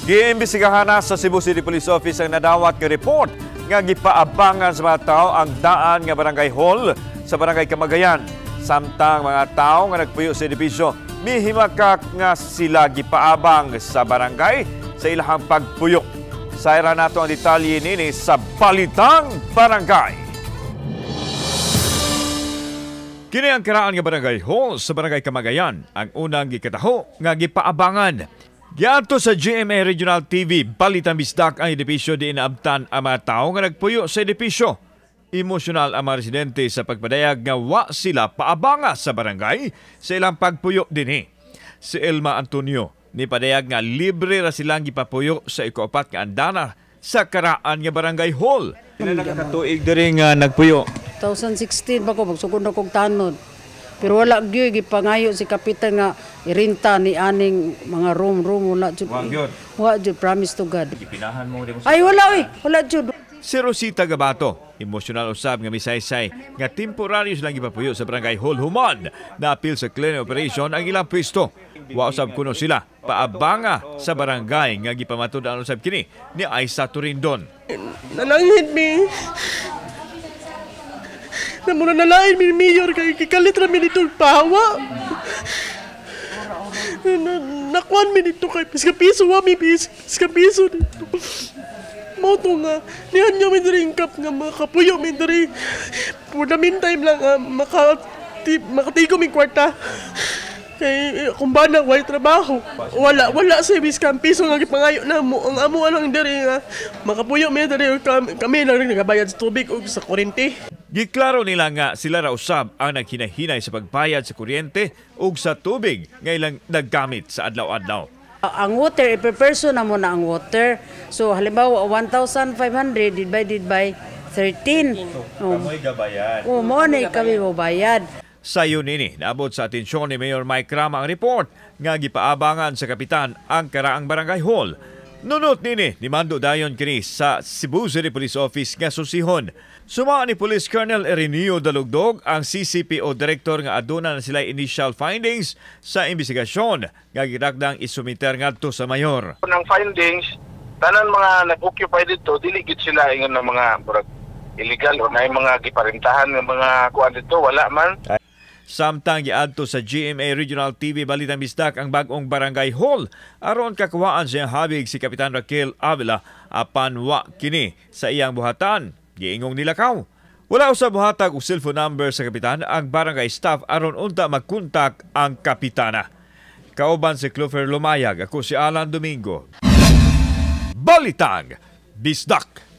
Giimbestigahan na sa Cebu City Police Office ang nadawat nga report nga gipaabangan sa mga tao ang daan nga barangay hall sa Barangay Kamagayan. Samtang mga tao nga nagpuyo sa edipisyo, mihimakak nga sila gipaabang sa barangay sa ilahang pagpuyo. Sayra nato ang detalye nini sa Balitang Barangay. Kini ang karaan nga barangay hall sa Barangay Kamagayan, ang unang gikataho nga gipaabangan. Giadto sa GMA Regional TV, Balitang Bisdak ang edipisyo di inaabtan ang mga tao nga nagpuyo sa edipisyo. Emosyonal ang mga residente sa pagpadayag nga wa sila paabanga sa barangay sa ilang pagpuyo dinhi. Si Elma Antonio ni padayag nga libre ra silang gipapuyo sa ikaapat nga andana sa karaan nga barangay hall. Pila na katuig diri nga nagpuyo? 2016 ba ko magsugod na kog tanod. Pero wala gyud gipangayo si kapitan nga irinta ni aning mga room wala jud. Wa jud, promise to God. Gipinahan mo di mo. Ay wala oy, wala jud. Si Rosita Gabato, emosyonal usab nga misaysay nga temporaryo silang gipapuyo sa barangay hall human naapil sa clearing operation ang ilang pwesto. Wa usab kuno sila paabanga sa barangay nga gipamatud-an usab kini ni Aisa Turindon. Nananghid mi. Namura na lain mi mayor kay kikalit ra mi dito pahawa. Nakuan mi dito kay piska piso wa mi piska piso dito. Mo to nga nihan nyo mi diri kap nga makapuyo mi diri. For the meantime lang makatigo mi kwarta. Kay kung ba na way trabaho, wala sa piska piso nga gipangayo na mo ang amo lang diri nga makapuyo mi diri kami lang nagabayad sa tubig ug sa kuryente. Giklaro nila nga sila ra usab ang naghinahinay sa pagbayad sa kuryente ug sa tubig nga ilang naggamit sa adlaw-adlaw. Ang water, per person na mo na ang water. So halimbawa 1,500 divided by 13. So, kamoy gabayad. Oh, mo na kami mo bayad. Sayo nini, naabot sa atensyon ni Mayor Mike Rama ang report nga gipaabangan sa kapitan ang karaang barangay hall. Nunot nini, nimando dayon kini sa Cebu City Police Office nga susihon. Suma ni Police Colonel Erineo Dalugdog ang CCPO Director nga aduna na sila initial findings sa investigasyon nga gitakdang isumiter ngadto sa mayor. Ang findings, tanan mga nag-occupy dito, dili gid sila ingon ng mga murag illegal o na mga giparintahan ng mga kuan dito, wala man. Samtang giadto sa GMA Regional TV Balitang Bisdak ang bag-ong barangay hall aron kakuhaan siyang habig si Kapitan Raquel Avila apan wa kini sa iyang buhatan giingong nilakaw. Wala usab mohatag og cellphone number sa kapitan ang barangay staff aron unta magkontak ang kapitana. Kauban si Clover Lumayag, ako si Alan Domingo. Balitang Bisdak.